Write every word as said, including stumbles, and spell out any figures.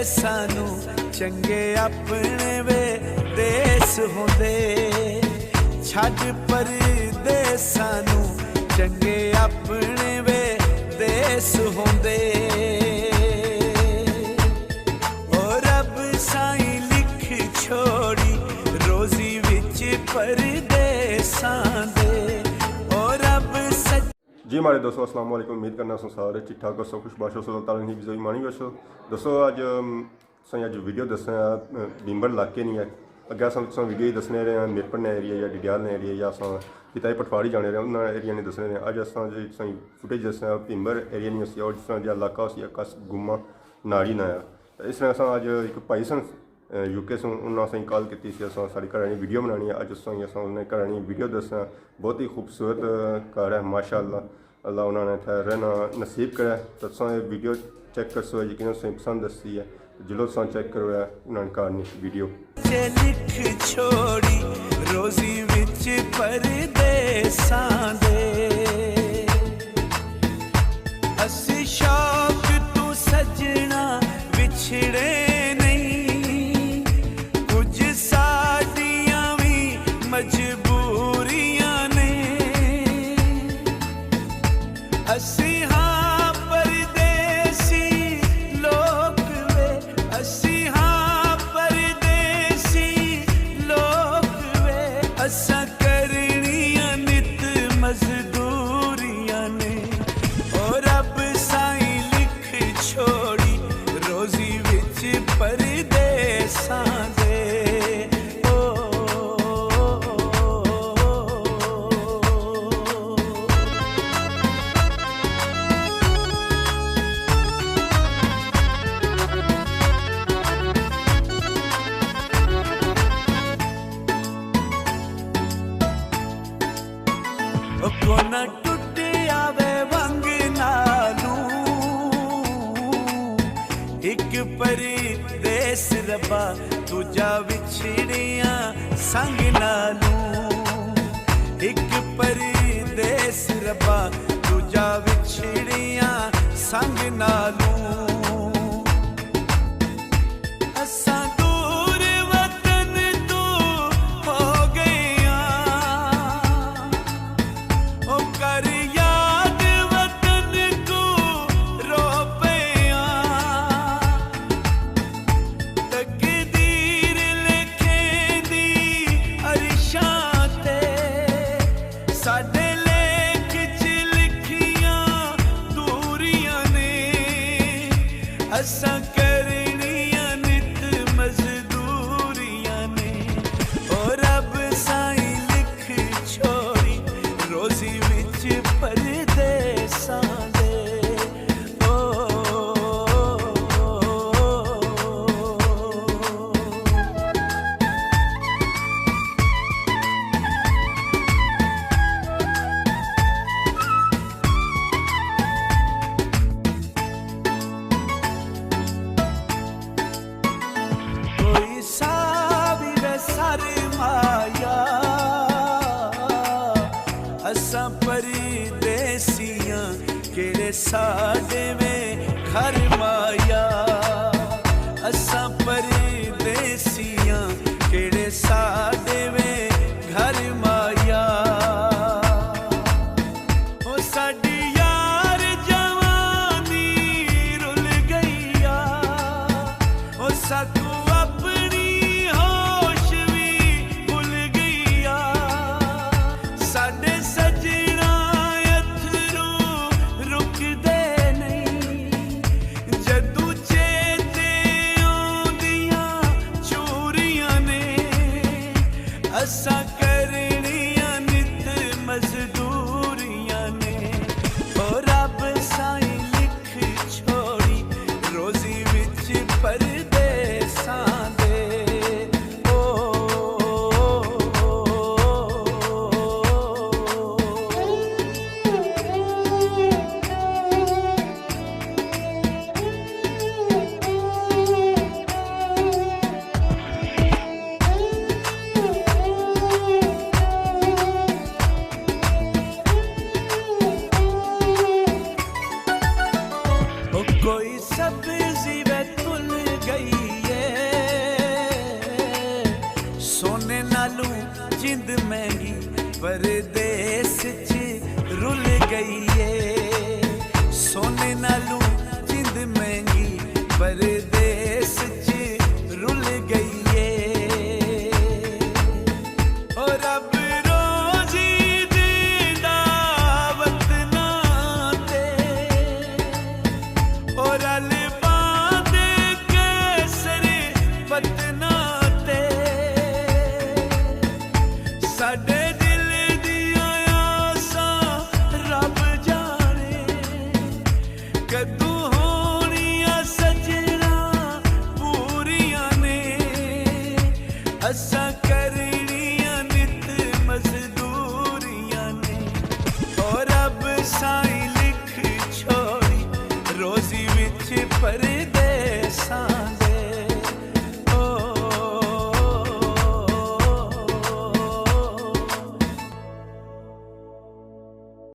سانوں چنگے اپنے وے دیس ہوندے، چھڈ پردیساں نوں، چنگے اپنے وے دیس ہوندے۔ او رب سائیں لکھ چھوڑی روزی وچ پردیساں دے۔ او رب سچ جی ماڑے دوستو، السلام علیکم۔ امید کرنا سو سارے ٹھیک ٹھاک ہوسو، خوش باش ہوسو، اللہ تعالیٰ نی حفظ و ایمانی ہوسو۔ دوستو، اج، ام، تساں اج ویڈیو دسنا ہے، ام، بھیمبر علاقے نی ہے۔ اگے اساں تساں ویڈیو ہی دسنے رہے ہیں، میرپور نے ایریا یا ڈڈیال نے ایریا یا اساں کتائی پٹواری جانے رہے ہیں، انہاں ایریا نے دسنے رہے ہیں۔ اج اساں جی تساں فوٹیج دسنا ہے، بھیمبر ایریا نی ہوسی، اور جس طرح جا علاقہ ہوسی، کس گما ناڑی نہ آیا۔ تے اس طرح اساں اج ایک بھائی سن، یو کے سوں، انہاں اساں کی کال کیتی سی، اساں ساڑی گھر آلی ویڈیو بنانی ہے۔ اج اساں کی اساں انہاں گھر آلی ویڈیو دساں، بہت ہی خوبصورت گھر ہے، ماشاءاللہ۔ اللہ انہاں نے اتھے رہنا نصیب کرے۔ تے تساں اے ویڈیو چیک کرسو، یقیناً تساں کی پسند دسی ہے۔ جلو تساں چیک کرو ہے انہاں نے گھر نی ویڈیو۔ چے لکھ چھوڑی روزی وچ پردیساں دے۔ اسی شوق تو سجنا وچھڑے نہیں، کچھ ساڈیاں وی مجبوریاں نے۔ اسی ہاں پردیسی لوک وے، اسی ہاں پردیسی لوک وے، اساں کرنیاں نت مزدوریاں نے۔ او رب سائیں لکھ چھوڑی روزی وچ پردیساں دے۔ او، او کونا ٹٹیا وے ونگ نالوں، ایک پردیس ربا دوجا وچھڑیاں سنگ نالوں، ایک پردیس ربا دوجا وچھڑیاں سنگ نالوں۔ اساں دور وطن تو ہو گئے ہاں، او کر یاد وطن کو رو پئے ہاں۔ تقدیر لکھیندی عرشاں تے، ساڈے لیکھ چ لکھیاں دوریاں نے، اساں کرنیاں نت مزدوریاں نے۔ او رب سائیں لکھ چھوڑی روزی وچ پردیساں دے۔ او، کوئی سا وی وے سرمایہ، اساں پردیسیاں کیڑے ساڈے وے گھر مایا، اساں پردیسیاں کیڑے ساڈے وے گھر مایا۔ او ساڈی یار جوانی رل گئی آ، او ساکوں اپنی ہوش وی بھل گئی آ۔ ساڈے سجناں اتھرو رکدے نہیں، جدوں چیتے آندیاں چوریاں نے، اساں کرنیاں نت مزدوریاں نے۔ او رب سائیں لکھ چھوڑی روزی وچ پردیساں دے۔ او، سونے نالوں جند مہنگی پردیس چ رل گئی ہے۔ سونے نالوں جند مہنگی پردیس چ رل گئی ہے۔ او رب روزی دیندا وطناں تے، او رل پاندے کیسر وطناں تے۔ ساڈے دل دیاں آساں رب جانے، کدوں ہونیاں سجنا پوریاں نے۔ اساں